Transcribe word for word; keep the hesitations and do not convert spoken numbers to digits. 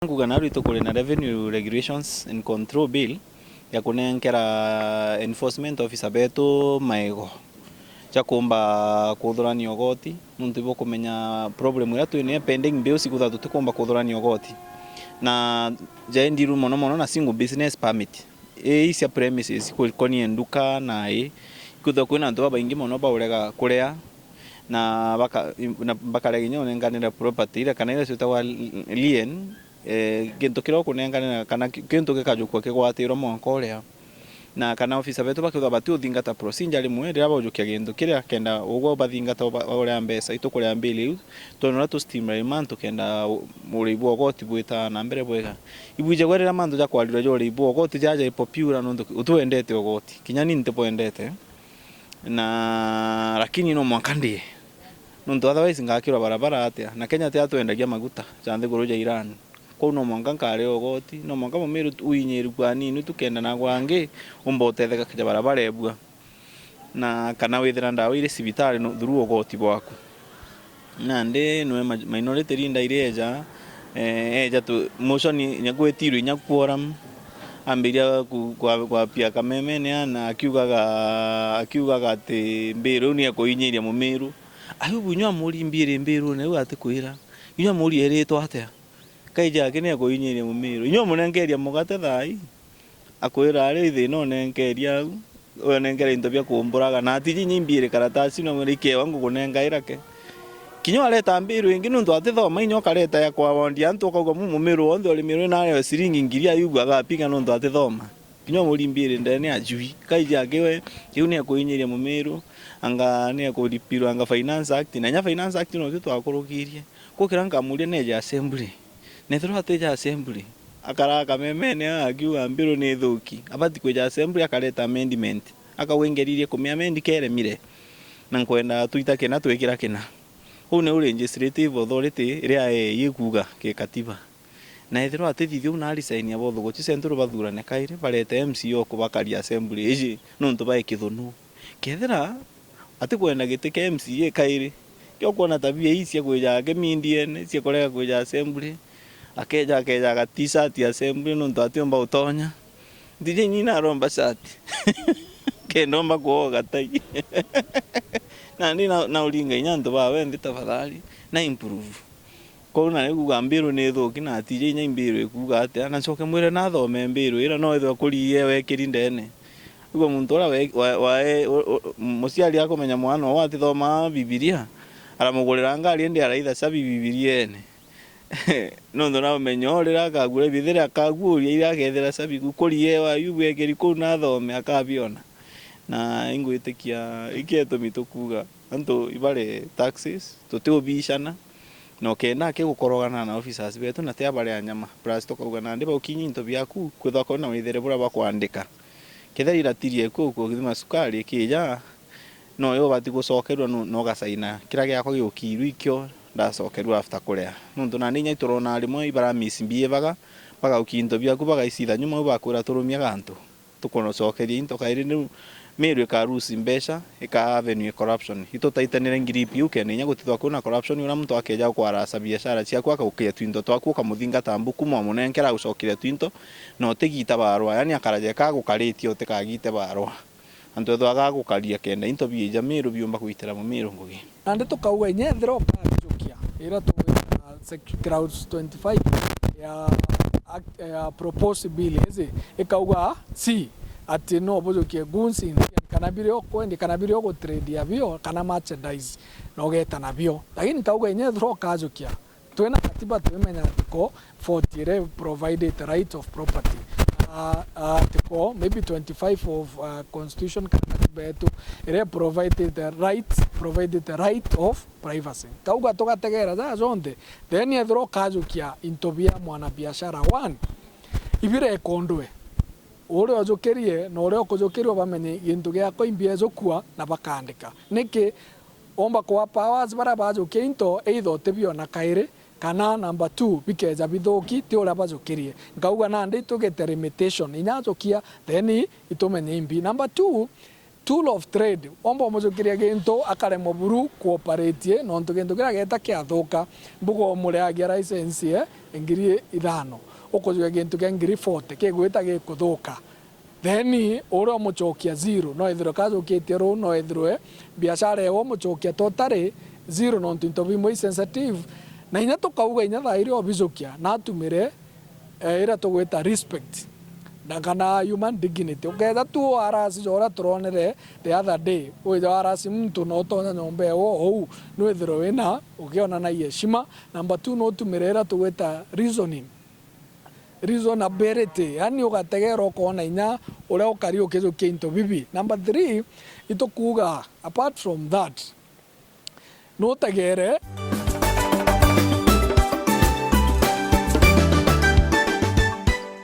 Nguga naru itu kuri na Revenue Regulations and Control Bill ya kunenkera enforcement officer betu maego ja kuumba kuthurania ugoti, nontu ibukumenya problem iria twinayo pending bills ikwithirwa tutikumba kuthurania ugoti. Na ja ndiru mono mono na single business permit. Ii cia premises, ku-, konie nduka na ii, ikwithirwa kwina antu babaingi mono baurega kuria, na baka-, na bakaria kinya unenkanira property iria, kana iria ciitagwa lien, eh, gintu kiria ukunenkanira kana ki-, gintu gikajukua kigwatirwe mwanka uria. Na kana officer betu bakethirwa batiuthingata procedure rimwe riria baujukia gintu kiria, kenda ugwe ubathingata uba-, uria mbeca, itukuria bill iu, twone uria tu streamline mantu kenda u-, urii bwa ugoti bwita na mbere bwega. Ibwijagwa riria mantu ja kwarirwa ja urii bwa ugoti jaja i popular nontu utwendete ugoti. Kinya ni ntibwendete. Na lakini no mwanka ndie. Nontu otherwise ngakirwa barabara atia? Na Kenya tia twendagia maguta ja nthiguru ja Iran. Kwou no mwanka nkaria ugoti, no mwanka mumiru tu-, uinyirue kwa nini tu kenda nagwa angi umba utetheka ja barabara ebua. Na kana withira ndawa iri cibitari no, through ugoti bwaku. Nandi nwe ma-, minority leader iri eja, eh, eja tu, motion inya gwitirwe inya quorum, ambiria ku-, kwa-, kwapia kamemene ana akiugaga, akiugaga ati mbiru iu ni ekuinyiria mumiru. Ayubu inywa muri mbiri mbirune iu atikwira. Inywa muri eritwe atia? Kaiji ake ni ekuinyiria mumiru. Inywa munenkeria mugate thaa ii. Akwira ari thina unenkeria au. Unenkere into bia kumburaga. Na atiji inya imbiiri karatasi no mwire ikewa ngukunenka irake. Kinya wareta mbiru ingi nontu atithoma inya ukareta ya kwa wondi antu ukauga mu mumiru wonthe uri miru na ayo ciringi ngiri ayubu agapiga nontu atithoma. Kinya muri mbiri ndene ajui. Kaiji akiwe, kiu ni ekuinyiria mumiru, anga ni ekuripirwa anga Finance Act. Na inya Finance Act no tio twakurukirie. Gukira nkamuria neje assembly. Nethirwa atija assembly, akaraa kamemene aa akiuga mbiru ni thuki. Abati kwija assembly akareta amendment. Akauga ingeririe kumiamend keremire. Na nkwenda twita kina twikira kina. Uu niu legislative authority iria eei ikuuga kikatiba. Na ethirwa atithithia uu na arisainia bothuguchi Central bathurane kairi, barete M C A o kubakaria assembly iji nontu bai kithunu. Kethira atikwenda giti kia M C A kairi, kio kwona tabia ii cia kwija ake mindiene, cia kurega kwija assembly, akeja, akeja aga T-shirt assembly nontu atiumba utonya. Ntiji inyi naromba shirt. Kenda umba kuoga tai. Nandi na, na uringa inya antu bawe nthi tafadhali, na improve. Kwou na nikuuga mbiru ni thuki na atiji inya imbiru ikuuga atia, na ncoke mwire nathome mbiru ira no ethirwa kuri ye wekiri ndene. Igua muntu uria we-, wa-, wae-, u-, u-, muciari akumenya mwana ou atithoma Bibilia, aramugurira ngari indi araitha cabi Bibiriene. Nontu na umenyo riria akagura bithire akaguuria iria akethira cabi ku, kuri ye wa Ayubu ekiri kuu na athome akabiona. Na ingwitikia iki gitumi tukuuga antu ibare taxes, tutiubicana, na ukenda aki gukorogana na officers betu na ti abare a nyama. Plus tukauga nandi baukinyi into biaku, kwithwa kwina withere buria bakwandika. Kethira iratiri eku ukithima cukari ikija, no yo ubati gucokerua nu-, na ugasaina kiria giakwa giukiirwe ikio ndacokerua after kuria. Nontu nandi inya iturona rimwe ibara miss mbia ibaga, bagaukia into biaku bagaicitha nyuma au bakwira turumia gantu. Tukunocokeria into kairi niu Meru ika lose mbeca, ika avenue ya corruption. Itutaitanire ngiripi iu kenda inya gutithwa kwina corruption, uria muntu akeja gukwaraca biashara ciaku, akaukia twinto twaku, ukamuthingata mbuku, mwamunenkera agucokeria twinto, na utigita barua. Yaani akaraja ika agukaritie utikagite barua. Antu ethwa agagukaria kenda into biija Meru biumba kuitira Mumiru ngugi. Nandi tukauga inya ethira ukabijukia, ira tugwita sec-, clause twenty-five ya act, ya proposed bill iji, ikauga, C, ati no bujukie goods in, kana biria ukwendia, kana biria ugutrendia bio, kana merchandise, na ugeeta nabio. Lakini nkauga inya ethira ukajukia, twina katiba twimenya article forty iria provided right of property. Ah, ah, article maybe twenty-five of, ah, constitution kana katiba yetu iria provided the right, provided the right of privacy. Kauga tugategera jaa jonthe, then ethirwa ukajukia into bia mwanabiashara one, ibirekondwe. Uria ujukirie na uria ukujukiria bamenye gintu giakwa imbia ijukua na bakandika. Niki? Omba kwa powers baria bajukia into either utibiona kairi, kana number two, bikeja bithuki ti uria bajukirie. Nkauga nandi itugite limitation, inya ajukia, then itumenye imbi. Number two, Tool of trade, womba umujukiria gintu akaremwa buru kuoperate, nontu gintu kiria geta kiathuka, mbuga umureagia license ye ngiri ithano, ukujukia gintu kia ngiri forty, kigwita gikuthuka. Then uria umucokia zero, no ethirwe kajukitie ruu, no ethirwe biashara ewe umucokia totally zero, nontu into bimwe i sensitive. Na inya tukauga inya thaa iria obijukia, natumire eh, ira tugwita respect na kana human dignity. Uketha tu warasi ja uria turonere the other day, wija warasi muntu na utonya nyomba ewe ou, nwithirwe wina ukiona na heshima. Number two, nutumire ira tugwita reasoning, reasonability, yani ugategera ukona inya uria ukari ukijukia into bibi. Number three, itukuga apart from that, nutegere